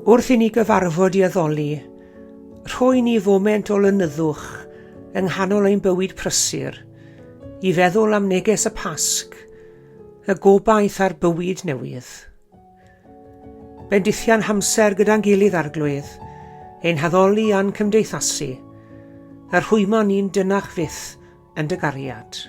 Wrth i ni gyfarfod i addoli, rhoi ni foment o lenyddwch yng nghanol ein bywyd prysur, i feddwl am neges y Pasg, y gobaith a'r bywyd newydd. Bendithia'n hamser gyda'n gilydd, Arglwydd, ein haddoli a'n cymdeithasu, a rhwyma ni'n dynach fyth yn dy gariad.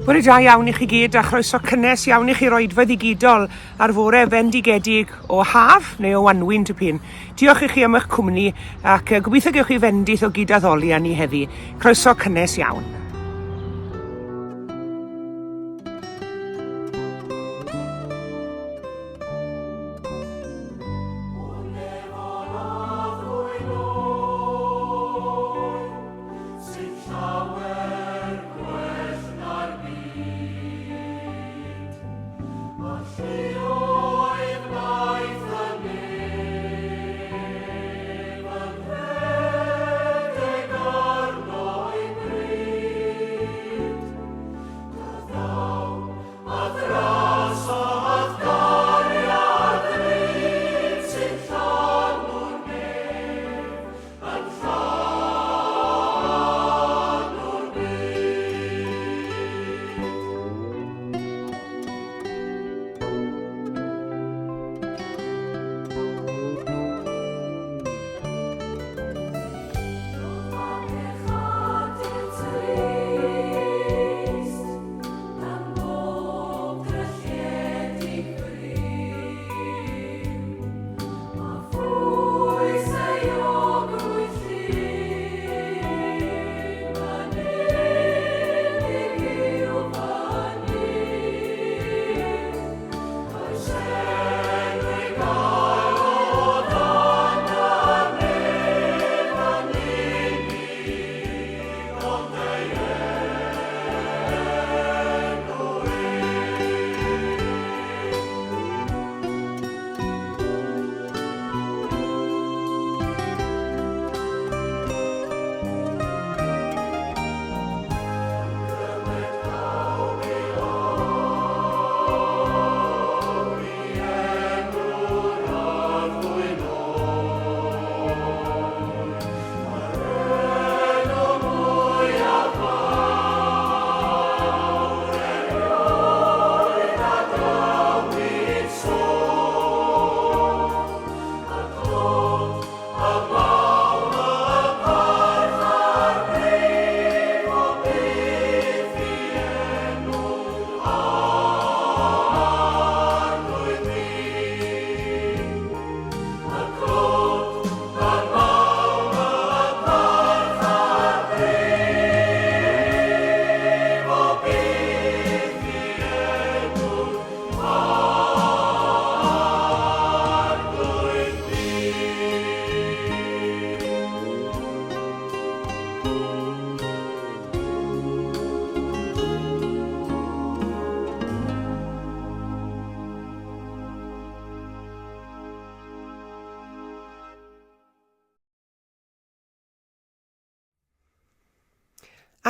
Bore da iawn i chi gyd a chroeso cynnes iawn i chi roedfa ddigidol ar fore fendigedig o haf neu o wanwyn tipyn. Diolch i chi am eich cwmni ac gobeithio gewch chi fendith o gyd-addoli â ni heddi. Croeso cynnes iawn.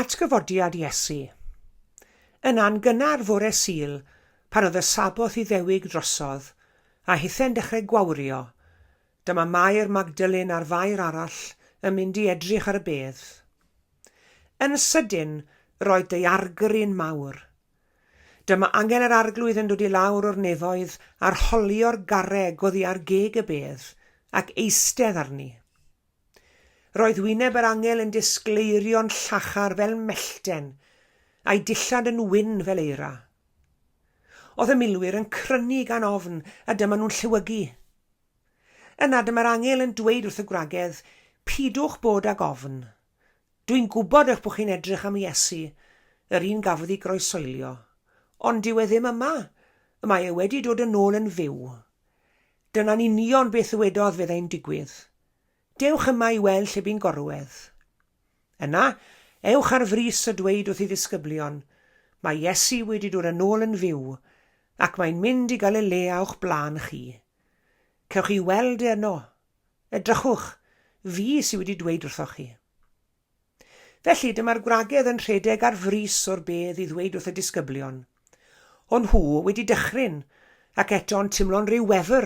Atgyfodiad Iesu. Yna'n gynnar fore Sul, pan oedd y Saboth Iddewig drosodd, a hithe'n dechrau gwawrio, dyma Mair Magdalene a'r Fair arall yn mynd i edrych ar y bedd. Yn sydyn, roedd daeargryn mawr. Dyma angel yr Arglwydd yn dod i lawr o'r nefoedd a rholio'r garreg oddi ar geg y bedd, ac eistedd arni. Roedd wyneb yr angel yn disgleirio'n llachar fel mellten, a'i dillad yn wyn fel eira. Oedd y milwyr yn crynu gan ofn, a dyma nhw'n llewygu. Yna dyma'r angel yn dweud wrth y gwragedd, Pidwch bod ag ofn. Dwi'n gwybod eich bod chi'n edrych am Iesu, yr un gafodd ei groesoelio. Ond dyw e ddim yma. Mae e wedi dod yn ôl yn fyw. Dyna'n union beth ddywedodd fyddai'n digwydd. Dewch yma i weld lle bu'n gorwedd. Yna, ewch ar frys a dweud wrth ei ddisgyblion, 'Mae Iesu wedi dod yn ôl yn fyw, ac mae'n mynd i Galilea o'ch blaen chi. Cewch chi weld e yno. Edrychwch, fi sydd wedi dweud wrthoch chi. Felly, dyma'r gwragedd yn rhedeg ar frys o'r bedd i ddweud wrth y disgyblion. O'n nhw wedi dychryn, ac eto'n timlo'n rhyw wefr.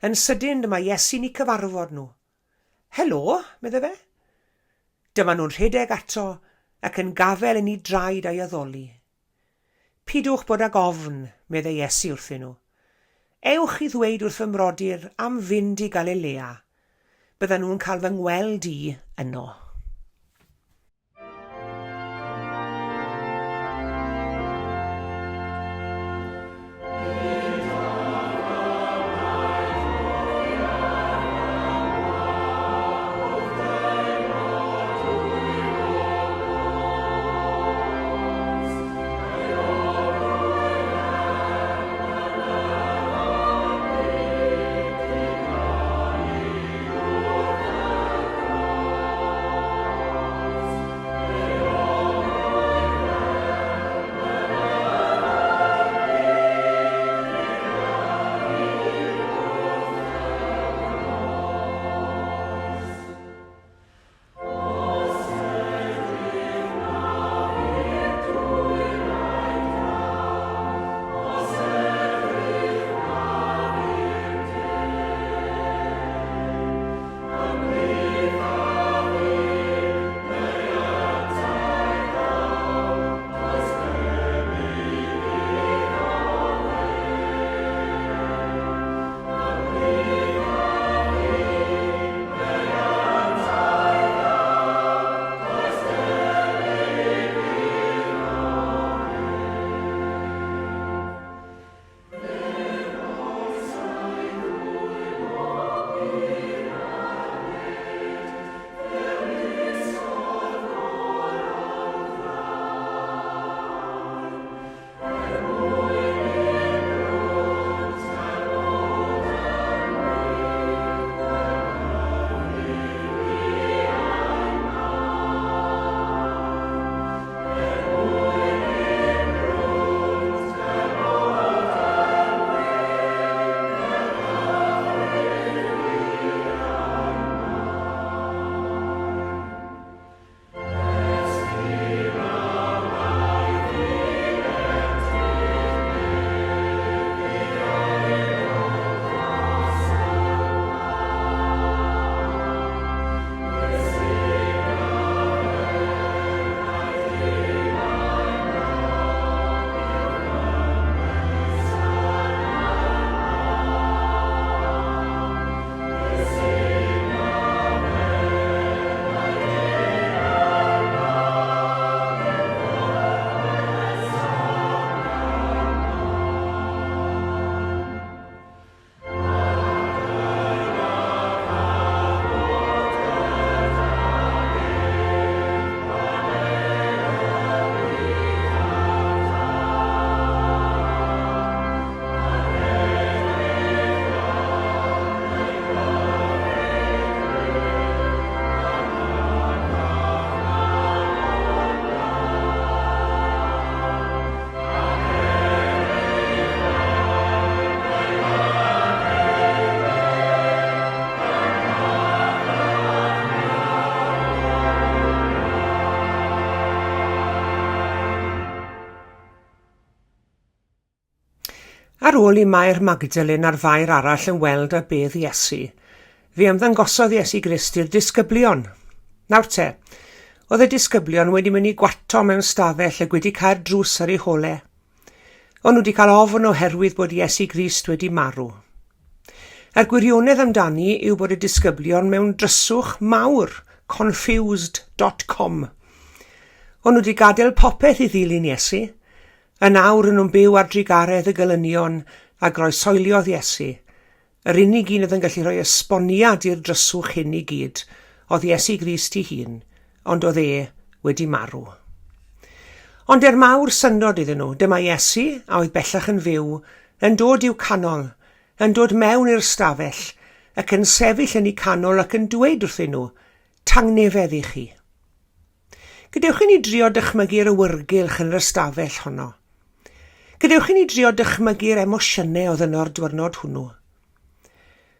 Yn sydyn, dyma Iesu'n eu cyfarfod nhw. Helo, medde fe. Dyma nhw'n rhedeg ato ac yn gafael yn ei draed a'i addoli. Pidwch bod ag ofn, meddai Iesu wrthyn nhw. Ewch i ddweud wrth fy mrodyr am fynd i Galilea. Byddan nhw'n cael fy ngweld i yno. Ar ôl i Mair Magdalen a'r Fair arall yn weld â bedd Iesu, fe ymddangosodd Iesu Grist i'r disgyblion. Nawr te, oedd y disgyblion wedi mynd i gwato mewn stafell ac wedi cau'r drws ar eu hole. O'n nhw wedi cael ofn oherwydd bod Iesu Grist wedi marw. A'r gwirionedd amdani yw bod y disgyblion mewn dryswch mawr, confused dot com. O'n nhw wedi gadael popeth i ddilyn Iesu, a nawr yn nhw'n byw ar drugaredd y gelynion a groesoeliodd Iesu, Yr unig un oedd yn gallu rhoi esboniad i'r dryswch hyn i gyd oedd Iesu Grist ei hun, ond oedd e wedi marw. Ond er mawr syndod iddyn nhw, dyma Iesu, a oedd bellach yn fyw, yn dod i'w canol, yn dod mewn i'r stafell, ac yn sefyll yn eu canol ac yn dweud wrthyn nhw, Tangnefedd i chi. Gadewch i ni drio dychmygu'r awyrgylch yn yr ystafell honno. Gadewch i ni drio dychmygu'r emosiynau oedd yno'r dwyrnod hwnnw.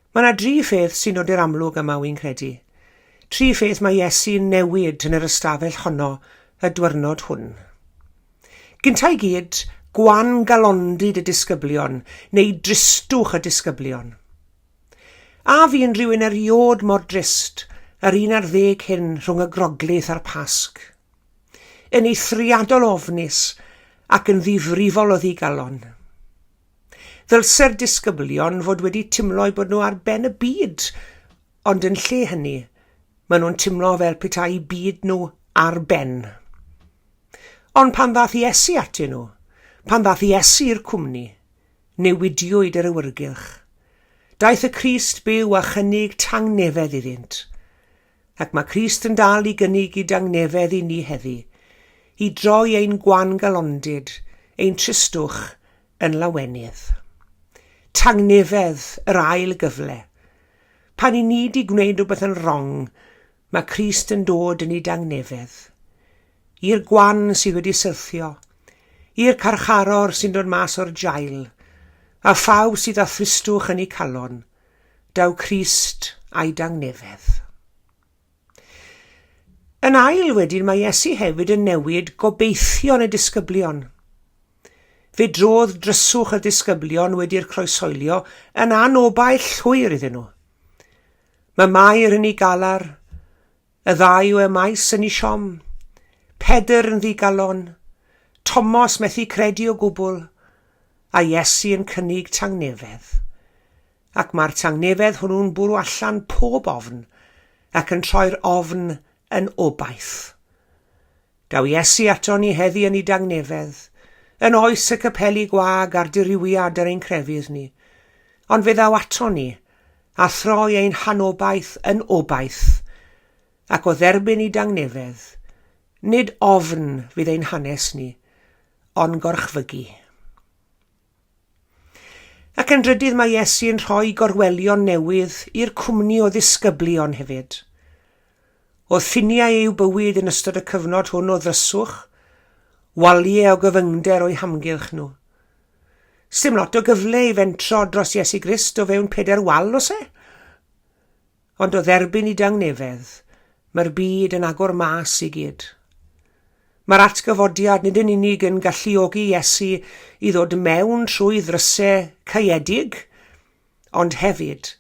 Mae yna dri pheth sy'n dod i'r amlwg yma, wy'n credu. Tri pheth mae Iesu'n newid yn yr ystafell honno y dwyrnod hwn. Gynta i gyd, gwan galondid y disgyblion, neu dristwch y disgyblion. A fu'n rhywun eriôd mor drist yr un ar ddeg hyn rhwng y Groglith a'r Pasg? Yn eithriadol ofnus ac yn ddifrifol o ddigalon. Ddylse'r disgyblion fod wedi timlo eu bod nhw ar ben y byd, ond yn lle hynny, maen nhw'n timlo fel petai byd nhw ar ben. Ond pan ddath Iesu atyn nhw, pan ddath Iesu i'r cwmni, newidiwyd yr awyrgylch. Daeth y Crist byw a chynnig tangnefedd iddynt. Ac mae Crist yn dal i gynnig i dangnefedd i ni heddi, i droi ein gwan galondid, ein tristwch, yn lawenydd. Tangnefedd, yr ail gyfle. Pan i ni di gwneud rhywbeth yn wrong, mae Crist yn dod yn ei dangnefedd. I'r gwan sydd wedi syrthio, i'r carcharor sy'n dod mas o'r jail, a phawb sydd â thristwch yn eu calon, Daw Crist a'i dangnefedd. Yn ail wedyn mae Iesu hefyd yn newid gobeithion y disgyblion. Fe drodd dryswch y disgyblion wedi'r croeshoelio yn anobaith llwyr iddyn nhw. Mae Mair yn ei galar, Y ddau o Emaus yn 'u siom. Pedr yn ddigalon. Tomos methu credu o gwbl. A Iesu yn cynnig tangnefedd. Ac mae'r tangnefedd hwnnw'n bwrw allan pob ofn, ac yn troi'r ofn yn obaith. Daw Iesu aton ni heddi yn ei dangnefedd, yn oes y capeli gwag a'r dirywiad ar ein crefydd ni. Ond fe ddaw aton ni, a throi ein hanobaith yn obaith, ac o dderbyn ei dangnefedd, nid ofn fydd ein hanes ni, ond gorchfygu. Ac yn drydydd mae Iesu yn rhoi gorwelion newydd i'r cwmni o ddisgyblion hefyd. Oedd ffiniau eu bywyd yn ystod y cyfnod hwn o ddryswch, waliau o gyfyngder o'u hamgylch nhw. Sdim lot o gyfle i fentro dros Iesu Grist o fewn pedair wal, oes e? Ond o dderbyn i dangnefedd, mae'r byd yn agor mas i gyd. Mae'r atgyfodiad nid yn unig yn galluogi Iesu i ddod mewn trwy ddrysau caeedig, ond hefyd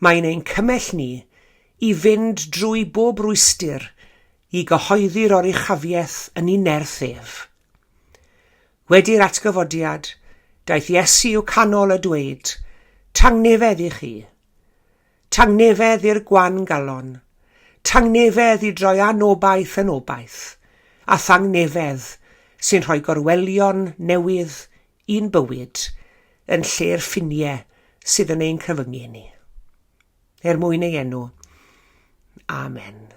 mae'n ein cymell ni i fynd drwy bob rwystr i gyhoeddi'r oruchafiaeth yn ei nerth ef. Wedi'r atgyfodiad, daeth Iesu i'w canol a dweud, Tangnefedd i chi. Tangnefedd i'r gwan galon, tangnefedd i droi anobaith yn obaith, a thangnefedd sy'n rhoi gorwelion newydd i'n bywyd yn lle'r ffiniau sydd yn ein cyfyngu ni. Er mwyn ei enw. Amen.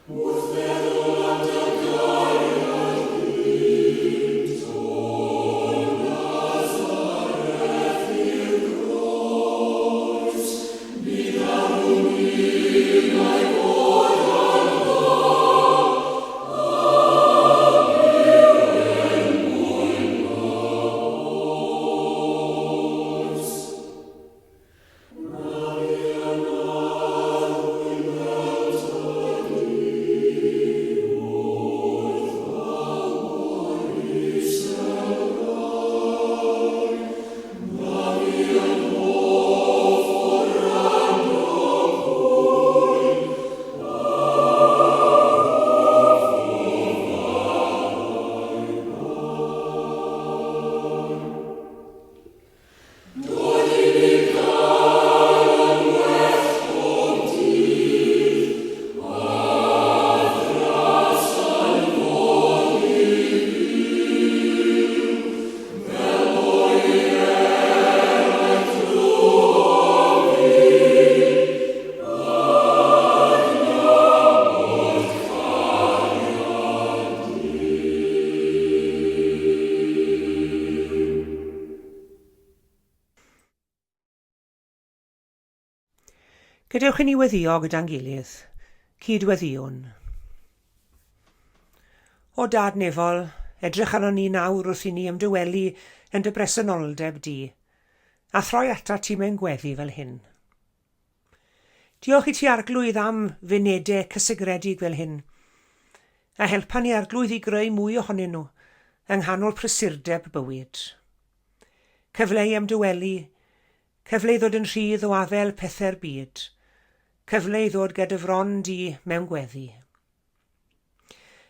Wrth feddwl am Gadewch i ni weddïo gyda'n gilydd. Cyd-weddïwn. O Dad nefol, edrych arnon ni nawr wrth i ni ymdywelu yn dy bresenoldeb di, a throi atat ti mewn gweddi fel hyn. Diolch i ti Arglwydd am funedau cysegredig fel hyn, a helpa ni Arglwydd i greu mwy ohonyn nhw yng nghanol prysurdeb bywyd. Cyfle i ymdywelu, cyfle i ddod yn rhydd o afael pethau'r byd, cyfle i ddod ger dy fron di mewn gweddi.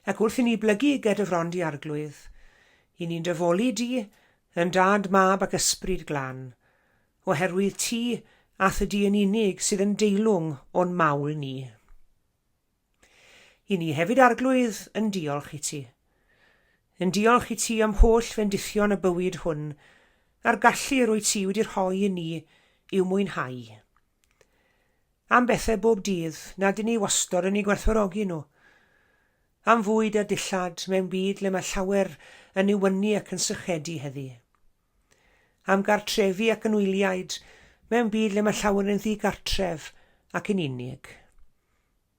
Ac wrth i ni blygu ger dy fron di Arglwydd, i ni'n dy foli di, yn Dad, Mab ac Ysbryd Glân, oherwydd ti a'th y di yn unig sydd yn deilwng o'n mawl ni. I ni hefyd Arglwydd yn diolch i ti. Yn diolch i ti am holl fendithion y bywyd hwn, a'r gallu yr wyt ti wedi rhoi i ni i'w mwynhau. Am bethau bob dydd nad 'yn ni wastod yn eu gwerthfawrogi nhw. Am fwyd a dillad mewn byd le mae llawer yn newynu ac yn sychedu heddi. Am gartrefi ac anwyliaid mewn byd le mae llawer yn ddi-gartref ac yn unig.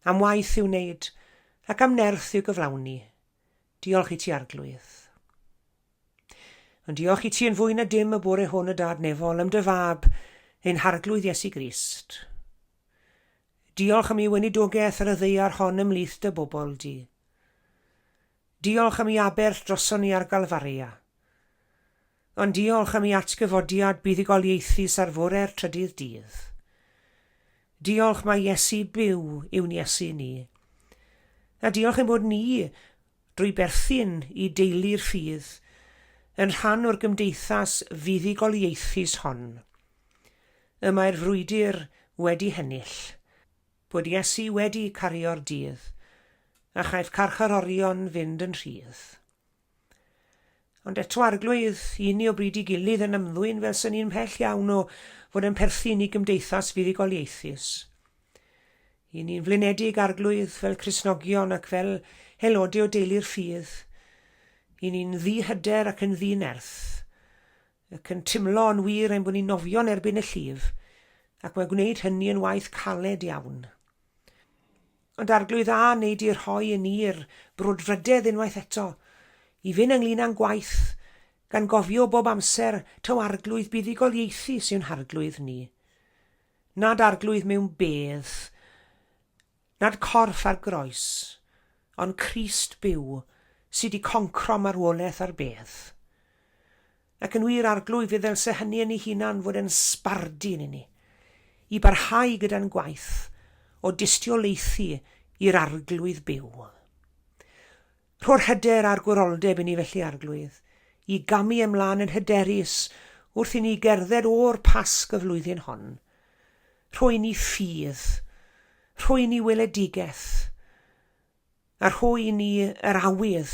Am waith i'w wneud ac am nerth i'w gyflawni. Diolch i ti Arglwydd. Ond diolch i ti yn fwy na dim y bore hwn y Dad Nefol am dy Fab, ein Harglwydd Iesu Grist. Diolch am ei weinidogaeth ar y ddaear hon ymhlith dy bobl di. Diolch am ei aberth droson ni ar Galfaria. Ond diolch am ei atgyfodiad buddugoliaethus ar fore'r trydydd dydd. Diolch mai Iesu byw yw'n Iesu ni. A diolch ein bod ni drwy berthyn i deulu'r ffydd, yn rhan o'r gymdeithas fuddugoliaethus hon. Y mae'r frwydr wedi hennill, bod Iesu wedi cario'r dydd, a chaiff carcharorion fynd yn rhydd. Ond eto, Arglwydd, i ni o bryd i gilydd yn ymddwyn fel sy'n ni'n mhell iawn o fod yn perthyn i gymdeithas fuddugoliaethus. I ni'n flinedig, Arglwydd, fel Cristnogion ac fel aelodau o deulu'r ffydd. I ni'n ddi-hyder ac yn ddi-nerth, ac yn timlo yn wir ein bod ni'n nofio'n erbyn y llif, ac mae gwneud hynny yn waith caled iawn. Ond Arglwydd a wnei di rhoi i ni'r brwdfrydedd unwaith eto, i fynd ynglyn â'n gwaith, gan gofio bob amser taw Arglwydd buddugoliaethus yw'n Harglwydd ni. Nad arglwydd mewn bedd, nad corff ar groes, ond Crist byw, sy 'di concro marwolaeth a'r bedd. Ac yn wir, Arglwydd, fe ddylse hynny yn ei hunan fod yn sbardun i ni, i barhau gyda'n gwaith o dystiolaethu i'r Arglwydd byw. Rho'r hyder a'r gwroldeb i ni felly, Arglwydd, i gamu ymlaen yn hyderus wrth i ni gerdded o'r Pasg y flwyddyn hon. Rho i ni ffydd, rho i ni weledigaeth, a rho i ni yr awydd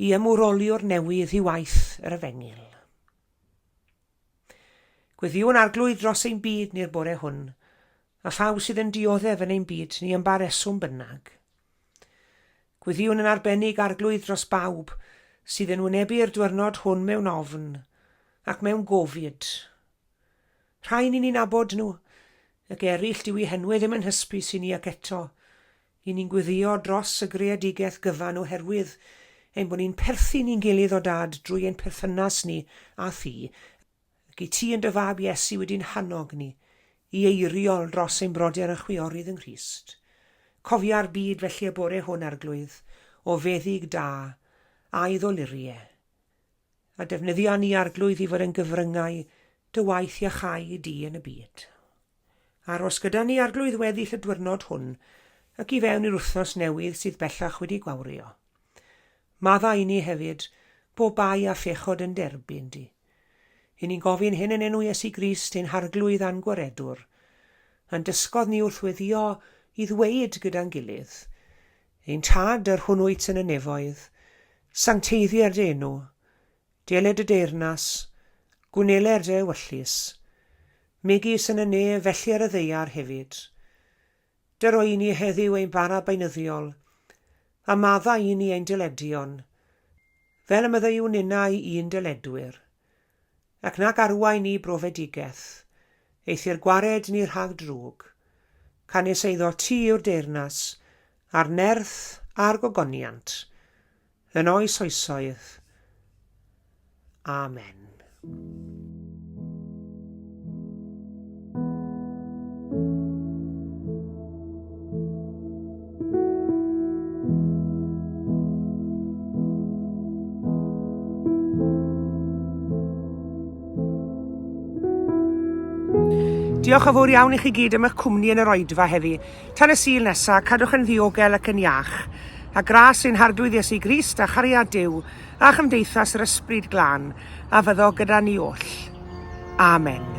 i ymwroli o'r newydd i waith yr Efengyl. Gweddïwn Arglwydd dros ein byd ni'r bore hwn, a phawb sydd yn dioddef yn ein byd ni am ba reswm bynnag. Gweddïwn yn arbennig Arglwydd dros bawb sydd yn wynebu'r dwyrnod hwn mewn ofn ac mewn gofid. Rhai ni'n 'u nabod nhw, ac eraill dyw 'u henwe ddim yn hysbys i ni ac eto, i ni'n gweddïo dros y greadigaeth gyfan oherwydd ein bod ni'n perthyn i'n gilydd o Dad drwy ein perthynas ni â thi, Ac i ti yn dy Fab Iesu wedi'n hannog ni i eiriol dros ein brodyr a chwiorydd yng Nghrist. Cofia'r byd felly y bore hwn, Arglwydd, o feddyg da, a'i ddolurie. A defnyddia ni, Arglwydd, i fod yn gyfryngau dy waith iachau di yn y byd. Aros gyda ni, Arglwydd, weddill y dwyrnod hwn, ac i fewn i'r wythnos newydd sydd bellach wedi gwawrio. Maddau i ni hefyd, bob bai a phechod yn derbyn di. I ni'n gofyn hyn yn enw Iesu Grist, ein Harglwydd a'n Gwaredwr. A'n dysgodd ni wrth weddïo i ddweud gyda'n gilydd, Ein Tad, yr hwn wyt yn y nefoedd, sancteiddier dy enw, deled dy deyrnas, gwneler dy ewyllys, megis yn y nef felly ar y ddaear hefyd. Dyro i ni heddiw ein bara beunyddiol, a maddau i ni ein dyledion, fel y maddeuwn ninnau i'n dyledwyr. Ac nac arwain ni brofedigaeth, eithr gwared ni rhag drwg. Canys eiddo ti yw'r deyrnas, a'r nerth a'r gogoniant, yn oes oesoedd. Amen. Diolch yn fawr iawn i chi gyd am eich cwmni yn yr oedfa heddi. Tan y Sul nesa, cadwch yn ddiogel ac yn iach. A gras ein Harglwydd Iesu Grist a chariad Duw a chymdeithas yr Ysbryd Glân a fyddo gyda ni oll. Amen.